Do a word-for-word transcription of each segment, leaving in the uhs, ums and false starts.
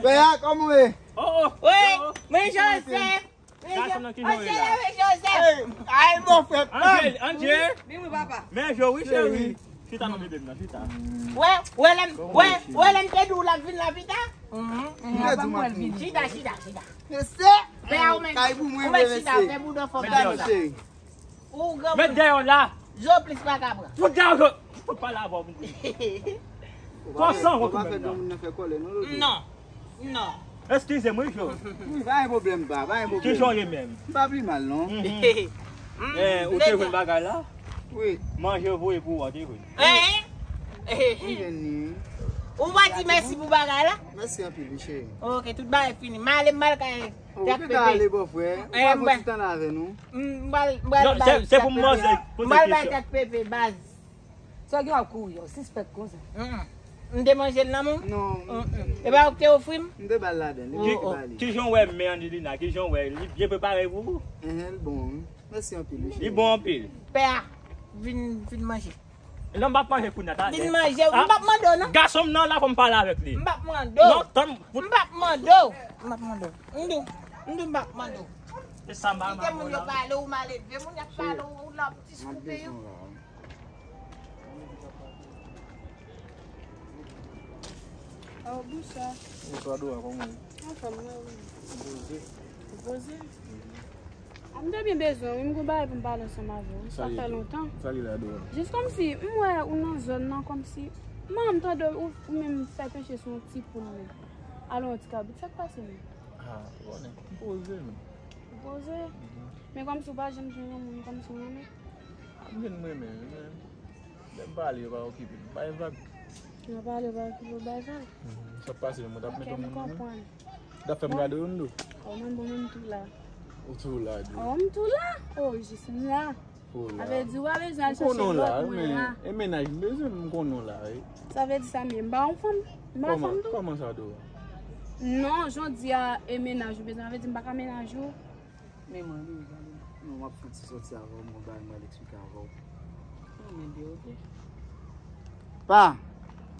Pè a, kòman w ye? Oh, oh. Wi, men Joseph. Gason nan ki jan w ye la? Hey, ay, mon frè. Angel, Angel. Vin, wi, papa. Men jo, wi, cheri. Chita non, bebe m nan, chita. Wè, wè, lè m, wè, wè, lè m te di w l ap vin la, chita. Chita, chita, chita. Mesye, kay pou mwen, mesye. Chita, fè bouda fò. Met dèyè w la. Ou gran. Met dèyè w la. Zo plis pa ka pran. Fout dèyè w, zo. Fout pale avè w, moun. Konsan w tou menm nan. Non. Non. Eskize m, wi, Flo. Wi, pa gen pwoblèm, pa, pa gen pwoblèm. Kijan w ye menm? M pa pi mal, non. Eh, ou te jwenn bagay la? Wi. Manje voye pou ou a, te jwenn. Hein? M jwenn li. Ou pa di mèsi pou bagay la? Mèsi anpil, wi, cheri. Ok, tout bagay fini. M ale, m al kay. Ou gentan ale, bòfrè. Ou pa fè ti tan avè nou? M pral, m pral bay tèt pepe. M pral bay tèt pepe, baz. Sa gen w ap kouri, w sispèk konsa. M te manje l nan men w? Non. E pa ou ki te ofri m? M te ba l ladan, li menm ki ba li. Kijan w wè men Angelina? Kijan w wè? Li byen prepare pou ou? Enhen, li bon, wi. Mèsi anpil, wi, cheri. Li bon anpil. Pè a, vin, vin manje. Non, m p ap manje kounye a, talè. Vin manje, m p ap mande w, non. Gason m nan la, fò m pale avèk li. M p ap mande w. Non, tann. M p ap mande w. M p ap mande w. M di w, m di w m p ap mande w. Se sa m pa mande w la. Kite moun yo pale, ou mal elve, moun y ap pale, ou la ap diskoupe yo. Oh, bonswa. Bonswa, Dora, kòman w ye? Anfòm, mwen, wi. Ou poze? Ou poze? A, m te byen bezwen w, wi, m gon bagay pou m pale ansanm avè w. Sa fè lontan. Sa ki la, Dora? Jis kòmsi, m wè ou nan zòn nan, kòmsi, m tande ou, ou menm fè penche sou yon ti poul menm. Alò, yon ti kabrit, sa k pase menm? A, ou konnen, m poze menm. Ou poze? Men kòmsi ou pa janm jwenn yon moun kòmsi w renmen? A, m jwenn m renmen, men lè m pale, yo pa okipe m. Bay vag. Lè w pale, yo pa okipe w, bay vag. Sa k pase menm, ou t ap mete yon moun nan menm? Ou t ap fè m gade w, Dora? Oh, mwen bon, mwen m tou la. Ou tou la, Dora? Oh, m tou la. Oh, jis m la. Sa vle di, ou pa bezwen al chèche lòt, mwen la. E mennaj m bezwen m konnen w la, wi. Sa vle di sa, men m pa yon fanm. M pa fanm tou. Kòman sa, Dora? Non, jan w di a, e mennaj ou bezwen, sa vle di m pa ka mennaj ou. Men mwen, wi, gade. Non, m ap fè yon ti sòti avè w, m gon bagay m pral eksplike avè w. Non, men byen, oke. Pa!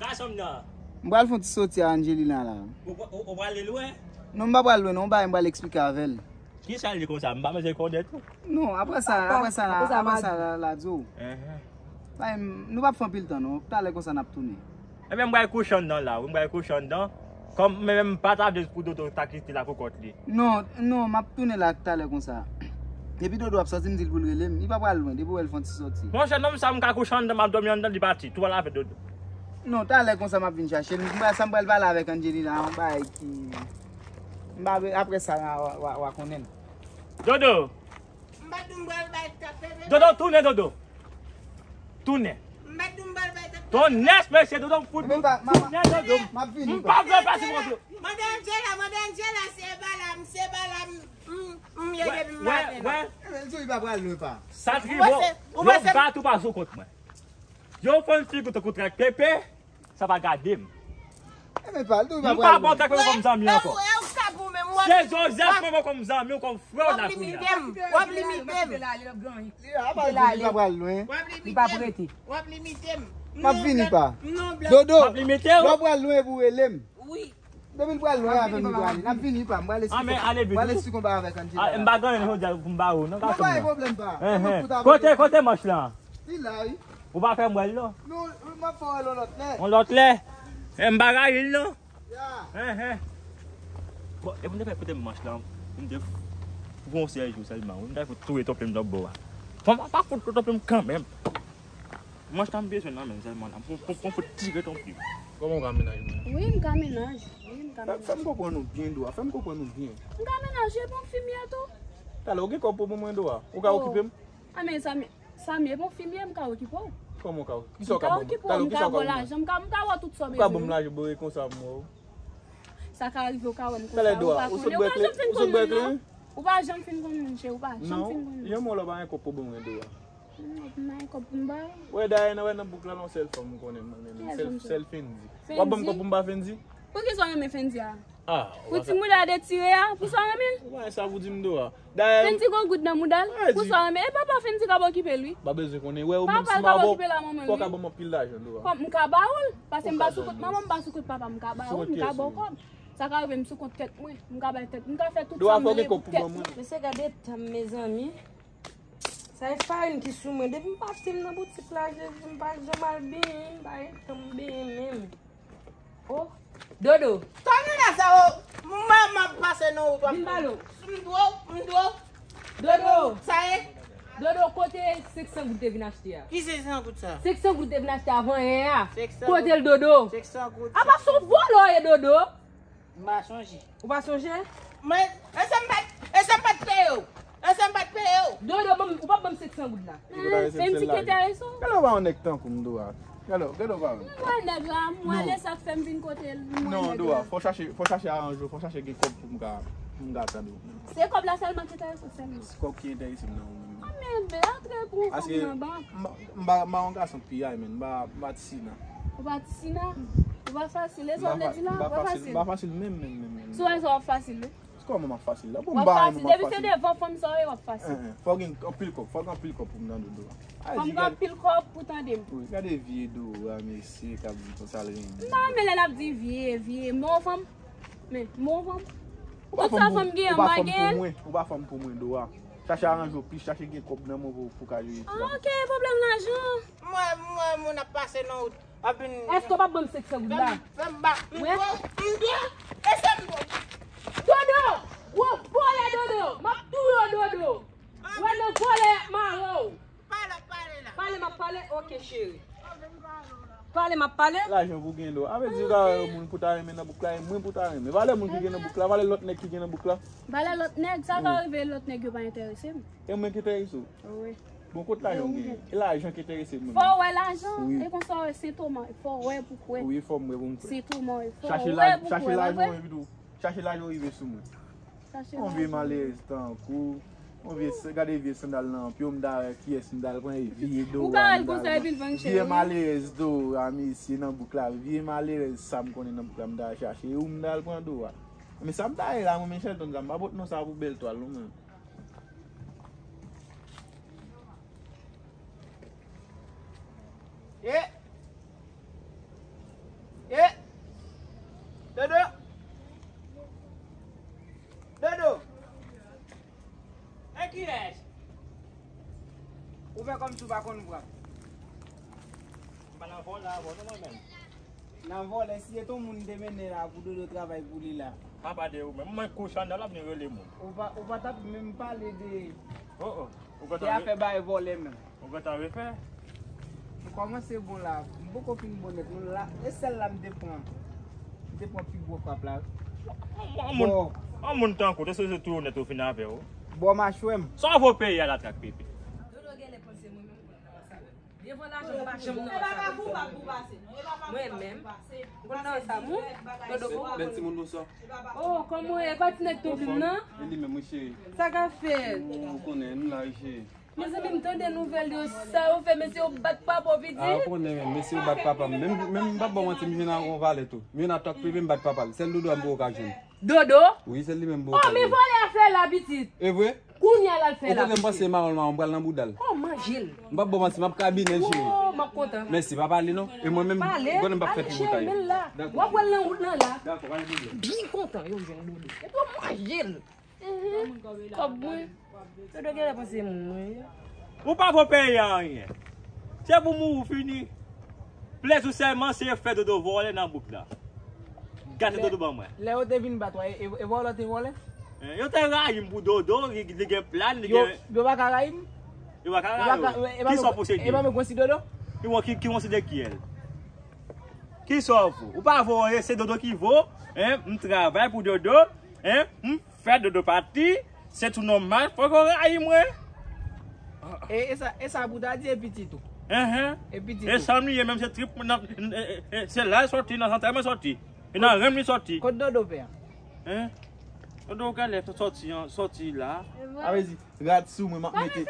Gason m nan. M pral fè yon ti sòti a Angelina la. Ou, ou, ou prale lwen? Non, m pa pral lwen, non, m pral eksplike avè l. Kisa l ye konsa? M pa bezwen konnen tou. Non, apre sa, apre sa, apre sa, la, la di w. Enhen. Bay, m, nou p ap fè anpil tan, non. Talè konsa n ap tounen. Ebyen, m pral kouche anndan la, wi, m pral kouche anndan. Kòm mwen menm, m pa ta vle pou Dodo ta kite la pou kont li. Non, non, m ap tounen la talè konsa. Depi Dodo ap sòti, m di l pou l rele m. Li pa pral lwen, depi w wè l fè yon ti sòti. Monchè, nonm sa, m ka kouche anndan, m ap dòmi anndan, li pati. Tou al avè Dodo. Non, talè konsa m ap vin chache l. M pral, sa m pral pale avèk Angelina, yon bagay ki, m pa, apre sa, w a, w a, w a konnen l. Dodo! M pa t di w m pral bay tèt pepe. Dodo, tounen, Dodo. Tounen. M pa t di w m pral bay tèt pepe. Ton nès, mesye, Dodo, m fout ou. Tounen, Dodo. M ap vini. M pa vle pase mwen. Mande Angela, mande Angela, se pa la, m, se pa la, m, m, m ye depi maten nan. Ebyen, li di w li pa pral lwen pa. Sa tribo, yo bat ou pa sou kont mwen. Yo fè yon figi tankou tèt pepe. Sa pa gade m. Ebyen, pa, li di w pa pral lwen. M pa bon tèt mwen kòm zanmi ankò. Se Joseph mwen kòm zanmi w, kòm frè w la kounye a. W ap limite m. W ap limite m. Li a pa di li pa pral lwen. Li pa prete. W ap limite m. M ap vini pa. Dodo, w ap limite w? W ap pral lwen pou w rele m. Wi. Depi l pral lwen avè m, li pral. N ap vini pa. M pral esplike. M pral esplike yon bagay avèk Angela. M pa gen anyen jodi a pou m ba ou, non, gason m nan. Non, pa gen pwoblèm pa. Kote, kote manch lan? Li la, wi. Ou pa fè m wè l, non? Non, m ap fè w wè l yon lòt lè. Yon lòt lè? Eh, m pa rayi l, non? Ya. Enhen. Bon, e pou m te fè kote m manch lan, pou m te fè yon sèl jou sèlman, wi, m ta fout touye tonplim nan bò a. Fò m pa fout touye tonplim kanmenm. Manch lan m bezwen nan men sèlman la. Pou, pou, pou m fout tire tonplim. Kòman w ka mennaj mwen? Wi, m ka mennaj. Wi, m ka mennaj. Fè m konprann ou byen, Dora. Fè m konprann ou byen. M ka mennaj, e bon fi m ye tou. Talè, ou gen kòb pou ban mwen, Dora? Ou ka okipe m? A, men sa m Sa m ye, bon fi m ye, m ka okipe w. Kòman w ka okipe? Kisa w ka ban m? Talè, kisa w ka ban m? M ka ba w lajan, m ka, m ka ba w tout sa w bezwen. Ou ka ban m lajan, bò, e konsa m wè w. Sa ka rive, ou ka wè m konsa, ou pa konnen. Ou pa janm fin konn moun, cheri, ou pa janm fin konn moun. Non, yon mò lè w pa gen kòb pou ban mwen, Dora. Non, m pa gen kòb pou m ba w. Wè, dayè, nan, wè, nan bouk la, nan sèl fanm m konnen, m renmen, sèl, sèl Fendi. W ap ban m kòb pou m ba Fendi? Poukisa w renmen Fendi a? Ah, pou ti mouda detire a, pou sa w renmen l? Ou pa sa pou di m, Dora. Dayè, Fendi gon goud nan mouda l, pou sa w renmen. E papa Fendi k ap okipe l, wi. Pa bezwen konnen. Wè, ou menm si m avè w, fò w ka ban m anpil lajan, Dora. Kòm m ka ba ou l, paske m pa sou kont manman, m pa sou kont papa, m ka ba ou l, m ka ba w kòb. Sa ka rive m sou kont tèt mwen. M ka bay tèt. M ka fè tout sa m vle pou tèt mwen. Mesye, gade tan m, mezanmi. Sa e farin ki sou mwen. Depi m pase m nan boutik la, Jezi, m pa janm al benyen, m pa gen tan m benyen menm. Oh, Dodo. Sa gen la sa, oh. Mwen, m ap pase nan wout, w ap vin balo. M dwo, m dwo. Dodo. Sa ye? Dodo, kote senk san goud te vin achte a? Ki senk san goud sa? Senk san goud te vin achte avan yè a. Senk san goud. Kote l, Dodo? Senk san goud. Apa se yon vòlò w ye, Dodo? M pa sonje. Ou pa sonje? Mwen, e sa m pa t, e sa m pa t peye w. E sa m pa t peye w. Dodo, ban m, ou p ap ban m senk san goud la. Fè m ti enterese w. Gade w pa yon nèg tankou m, Dora. Gade w, gade w pa menm. M wè nèg la, m wè lè sa k fè m vin kote l, m wè nèg la. Non, Dora, fò chache, fò chache aranje w, fò chache gen kòb pou m ka, pou m ka tande w. Se kòb la sèlman ki enterese w sèlman. Se kòb ki enterese m nan ou menm. Anmède, antre pou yon fanm nan bank. M pa, m pa yon gason piyay, men m pa, m pa ti sina. Ou pa ti sina? Ou pa fasil. E sa w vle di la? Ou pa fasil. M pa fasil menm, menm, menm, menm. Si w wè sa w ap fasil, wi. Kòman m ap fasil la? Bon, m pa renmen m ap fasil. Depi se devan fanm sa w ye, w ap fasil. Fò gen anpil kòb, fò gen anpil kòb pou m tande w, Dora. Fò m gen anpil kòb pou tande m. Wi, gade vye Dora, mesye, k ap di konsa l renmen. Non, men lè l ap di vye, vye, mò fanm. Men, mò fanm. Tout sa fanm gen, mwen gen. Ou pa fanm pou mwen, ou pa fanm pou mwen, Dora. Chache aranje w plis, chache gen kòb nan men w pou, pou ka jere ti la. Ah, ok, pwoblèm lajan. Mwen, mwen, moun ap pase nan wout. Èske w p ap ban m senk san goud la? Fè m, fè m ba. M dwe, m dwe. E se m dwe. Dodo! Gwo vòlè, Dodo! M ap touye w, Dodo! Wè nan vòlè y ap mare w. Pale, pale la. Pale, m ap pale? Ok, cheri. Pale, m ap pale? Lajan pou gen do. Avè di, ou ta wè moun pou ta renmen nan bouk la, e mwen pou ta renmen. Valè moun ki gen nan bouk la, valè lòt nèg ki gen nan bouk la. Valè lòt nèg, sa ka rive lòt nèg yo pa enterese m. E mwen ki enterese w? Wi. Bon, kot lajan w genyen? E lajan ki enterese m, mwen. Fò w wè lajan, e konsa w wè Sentoma, fò w wè pou kwè. Wi, fò m wè pou m kwè. Sentoma, fò w wè pou kwè, pa vre? Chache lajan w epi tou. Chache lajan w rive sou mwen. Yon vye malerèz tankou, yon vye, gade vye sandal nan pye w, m ta wè kiyès m ta al pran, e vye Dora m ta al pran. Vye malerèz Dora, mesye, nan bouk la, vye malerèz sa m konnen nan bouk la, m ta al chache, e ou m ta al pran Dora. Men sa m ta ye la, mwen, men Shelton sa, m pa pot non sa pou bèl twal, non, mwen. E! E! Dodo! Dodo! E kiyès? Ou fè kòmsi w pa konn vwa. M pa nan vòlè avè w non, mwen menm. Nan vòlè, si se t on moun m te mennen la pou Dodo travay pou li la. Papa de ou menm, mwen kou Chanèl ap vin rele moun. Ou pa, ou pa t ap menm pale de, oh, oh, ou de afè bay vòlè menm. Ou gentan refè? M kòmanse bon la, m poko fin bon nèt non la. E sèl la m te pran, m te pran pi gwo frap la. Yon moun, yon moun tankou w, te sipoze tou onèt ou fin avè w. Bò machwè m. Sa w vo peyi a la trak pepe. Dodo genlè panse mwen menm konn nan sa. Devan lajan m pa janm nan sa. Mwen menm, m konn nan sa, mwen, Dodo poko konn. Bèl timoun, bonswa. Oh, kòman w ye? Pa ti nèg tonbe m nan? E li menm, wi, cheri. Sa k ap fèt? Ou konnen, nou la, wi, cheri. Mezanmi, m tande nouvèl yo, sa yo fè, mesye yo bat papa w, pitit. Ah, ou konnen, men, mesye yo bat papa m. Menm, menm, m p ap ba w manti, m jwenn ak yon valè tou. M jwenn ak trak prive, m bat papa l. Sèl Dodo a m poko ka jwenn. Dodo? Wi, sèl li menm m poko ka jwenn. Oh, men vòlè a fè la, pitit. E vre? Kounye a l al fè la, mesye. Ou konnen m panse mawon mawon, m pral nan bouda l. Oh, manje l. M p ap ba w manti, m ap ka binen, cheri. Oh, m ap kontan. Mèsi, pa pale non. E mwen menm, ou konnen m p ap fè ti boutay. Dakò. W ap wè l nan wout lan la. Dakò, pa gen pwoblèm. Byen kontan, yo jwenn Dodo. Epi w ap manje l. Mhm. Kòb mwen. Dodo genlè panse moun mwen ye. Ou pa vo peyi a anyen. Se pou mouri ou fini. Plèzi w sèlman se fè Dodo vòlè nan bouk la. Gate Dodo ban mwen. Lè yo te vin bat w, e, e, e vòlè te vòlè? Eh, yo te rayi m pou Dodo, li, li gen plan, li gen. Yo, yo pa ka rayi m? Yo pa ka rayi w. Kisa w posede? E pa mwen ki konsi Dodo? Ki, ki, ki konsi de kiyèl? Kisa w vo? Ou pa vo anyen, se Dodo ki vo, hein? M travay pou Dodo, hein? M fè Dodo pati, se tou nòmal, fòk yo rayi mwen. E, e sa, e sa pou ta di e pitit ou? Enhen. E pitit ou? E sa m li ye menm, se trip mwen nan, e, e, e, se la l sòti, nan zantray mwen sòti. E nan renm li sòti. Kot Dodo pè a? Hein? Dodo genlè sòti an, sòti la. A vle di, rad sou mwen, m ap mete.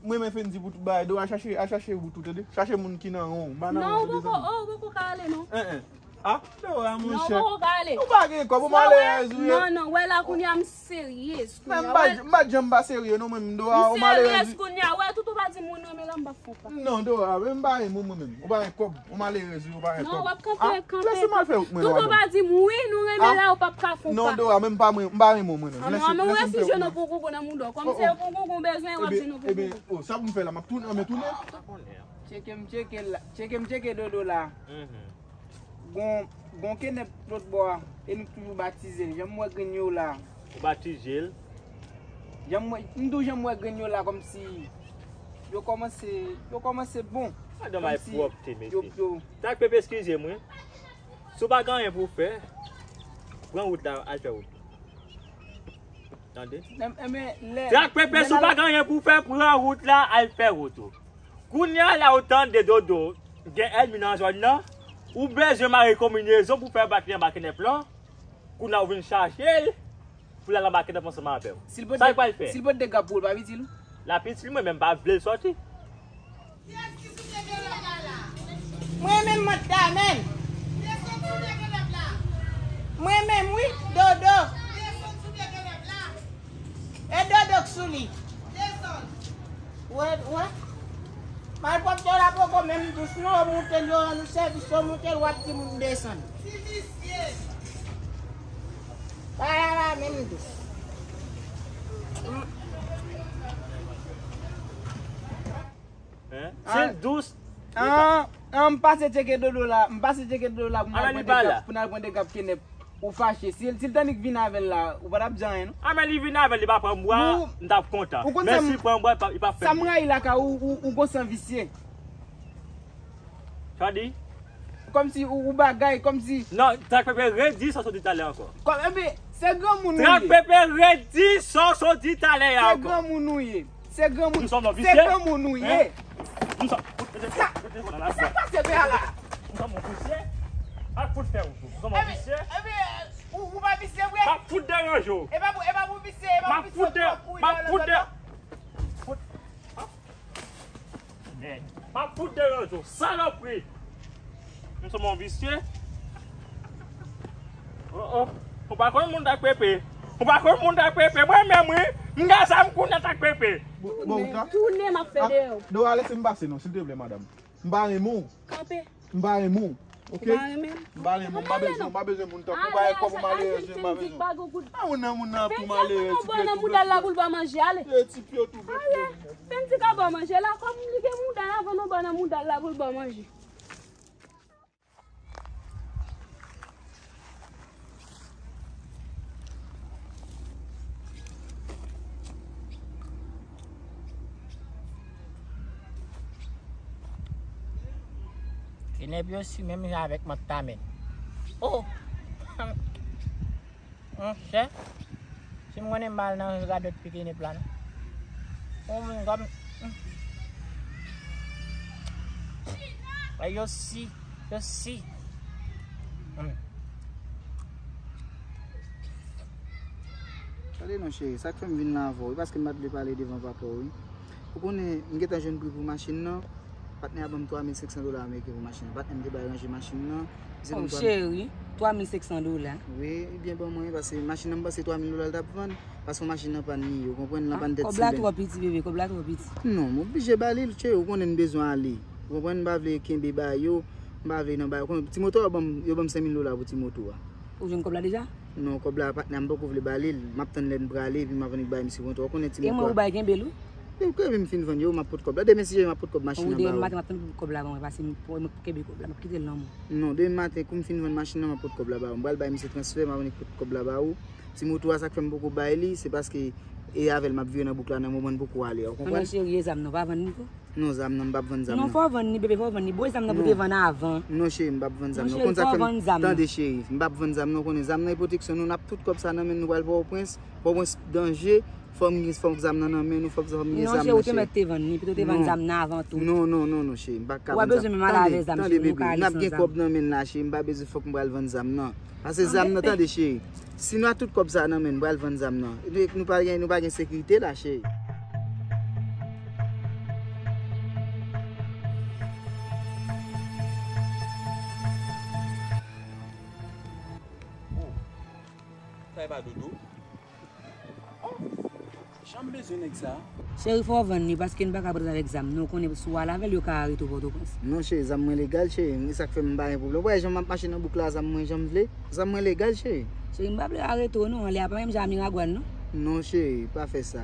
Mwen menm Fendi pou tout bagay. Dodo a chache, a chache wout ou, tande? Chache moun ki nan ron, m pa nan ron, tande, zanmi? Non, ou poko, oh, ou poko ka ale, non. Enhen. Ah, Dora, monchè. Non, poko ka ale. Ou pa gen kòb, ou malerèz ou ye. Non, non, wè la kounye a m seryez. Men m pa, m pa janm pa serye non, mwen menm, Dora, ou malerèz. M seryez kounye a, wè tout ou pa di moun renmen la, m pa fè w pa. Non, Dora, men m pa renmen ou mwen menm. Ou pa gen kòb, ou malerèz, ou pa gen kòb. Non, w ap kanpe, kanpe. Lèse m al fè wout mwen. Tout ou pa di m wi, nou renmen la, ou p ap ka fè w pa. Non, Dora, men m pa, m pa renmen ou mwen menm. Lèse, lèse m fè wout mwen. Ou refije nou pou koukou nan mouda w. Kòm se pou koukou bezwen, w ap di nou pou koukou. Ebe, ebe, oh, sa pou m fè la, m ap tounen, men tounen. Tcheke m tcheke la, tcheke m tcheke Dodo la. Gon, gon kenèp lòt bò a, e nou k toujou batize l. Jan m wè grenn yo la. Ou batize l? Jan m wè, m di w jan m wè grenn yo la, kòmsi yo kòmanse, yo kòmanse bon. Madanm ay pwòpte, mesye. Trak Pepe, eskize m, wi. Si w pa gen anyen pou w fè, pran wout la, al fè wout ou. Tande? Trak Pepe, si w pa gen anyen pou w fè, pran wout la, al fè wout ou. Kounye a la ou tande Dodo gen ènmi nan zòn nan, ou bezwen mare konbinezon pou fè bat li anba kenèp lan. Kounye a ou vin chache l pou l al anba kenèp ansanm avè w. Sa l pral fè? Si l pot de gab pou l, pa pitil ou? L ap pitil mwen, men m pa vle l sòti. Mwen menm, mwen ta menm. Mwen menm, wi, Dodo. E Dodo k sou li. Wè, wè. Malpwòpte w la poko menm dous non, w moute l, yo rann ou sèvis, w moute l, w ap di moun desann. Bagay la menm dous. Hein? Si l dous, an, an, m pase tcheke Dodo la, m pase tcheke Dodo la pou n al pran de gab, pou n al pran de gab kenèp. Ou fache. Si, si l t annik vin avè l la, ou pa t ap di anyen, non? A, men li vin avè l, li pa pran m bwa, m t ap kontan. Men si l pran m bwa, li p ap fè m byen. Sa m rayi lakay ou, ou, ou gon san visye. Sa w di? Kòmsi ou, ou bagay, kòmsi. Non, Trak Pepe, redi sa w sot di talè ankò. Kòm, epi, se granmoun ou ye. Trak Pepe, redi sa w sot di talè a ankò. Se granmoun ou ye. Se granmoun, se granmoun ou ye. Sa, sa k pase, pè a la? Ou sanble yon visye. Pa fout fè wout ou. Ou sanble yon visye. Epi, epi, ou, ou pa visye vre? Pa fout deranje w. E pa pou, e pa pou visye, e pa pou visye. Pa fout de, pa fout de. Fout. Nèg. Pa fout deranje w. Salopri. Ou sanble yon visye. Oh, oh. Ou pa konn moun Trak Pepe. Ou pa konn moun Trak Pepe. Mwen menm, wi. M gen zam kounye a Trak Pepe. Bon, bon, tounen, tounen, m ap fè deyò. Dora, lese m pase non, silteplè, madanm. M pa renmen w. Kanpe. M pa renmen w. Ok? Ou pa renmen m? M pa renmen w. M pa bezwen, m pa bezwen moun tankou w. M pa gen kòb, ou malerèz, m pa bezwen w. A, moun nan, moun nan ap tou malerèz, ti pye tou bèf. Fè m di ka ba w manje la, kòm li gen mouda, la vann yon bò nan mouda l la pou l ba w manje. Kenèp yo si menm jan avèk mant Tamèn. Oh! Monchè, si m konnen m pa al nan radòt pike nèp la non. Yon moun kòm, hmm. Yo si, yo si. Hmm. Tande non cheri, sa k fè m vin la avè w, e paske m pa t vle pale devan papa w wi. Ou konnen, m gentan jwenn pri pou machin nan. Patnè a ban m twa mil senk san dola ameriken pou machin nan. Patnè m te bay ranje machin nan. Oh, cheri, twa mil senk san dola. Wi, li byen ban mwen, paske machin nan m panse twa mil dola l t ap vann, paske machin nan pa n li, ou konprann, nan pa n tèt siben. Kòb la twò piti, bebe, kòb la twò piti. Non, m oblije ba li l, cheri, ou konnen n bezwen ale. Ou konprann, m pa vle kenbe ba yo, m pa vle nan ba yo. Ti moto a yo ban m, yo ban m senk mil dola pou ti moto a. Ou jwenn kòb la deja? Non, kòb la, patnè a m poko vle ba li l. M ap tann lè n prale, epi m ap annik bay misye kontan. Ou konnen ti moto a. E mwen ou bay kenbe l wi? Depi m fin vann yo, m ap pot kòb la. Demen si Jezi, m ap pot kòb machin nan ba ou. Wi, demen maten m ap tann pou kòb la ban mwen, pase m, pou mwen kenbe kòb la, m ap kite l nan men w. Non, demen maten, kou m fin vann machin nan, m ap pot kòb la ba ou. M pral bay misye transfè, m ap annik pot kòb la ba ou. Ti moto a, sa k fè m poko bay li, se paske e avè l m ap vire nan bouk la nan moman n poko ale a, ou konprann? Non, cheri, e zam nan, w pa vann li tou? Non, zam nan, m p ap vann zam nan. Non, fò w vann li, bebe, fò w vann li. Bon, e zam nan pou te vann avan. Non, cheri, m p ap vann zam nan. Ou konn sa k fè m, tande, cheri, m p ap vann zam nan, ou konnen zam nan e pwoteksyon nou, n ap tout kòb sa nan men nou pral Pòtoprens. Pòtoprens danje, fò m gen, fò zam nan nan men nou, fò m gen zam nan, cheri. Non, cheri, ou te mèt te vann li, pito w te vann zam nan avan tou. Non, non, non, non, cheri, m pa ka vann zam. Ou pa bezwen menm ale avè zam, cheri, nou ka ale san zam. Tande, bebe, n ap gen kòb nan men n la, cheri, m pa bezwen fòk m pral vann zam nan. Pase zam nan, tande, cheri. Si nou a tout kòb sa nan men n, pral vann zam nan. Nou pa gen, nou pa gen sekirite la, cheri. Sa e pa doudou. Jan m bezwen nèg sa. Cheri, fò w vann li, paske n pa ka pran avèk zam non. Ou konnen si w al avè l, yo ka arete w Pòtoprens. Non cheri, zam mwen legal cheri, e sa k fè m pa gen pwoblèm. Ou pa wè jan m ap mache nan bouk la, zam mwen jan m vle. Zam mwen legal cheri. Cheri, m pa vle arete w non, lè a pa menm jan a Miragwàn non. Non cheri, pa fè sa.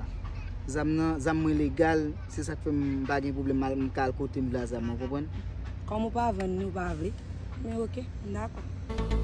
Zam nan, zam mwen legal, se sa k fè m pa gen pwoblèm, m ka al kote m vle a zam mwen, ou konprann? Kòm ou pa vann li, ou pa vle. Men oke, m dakò.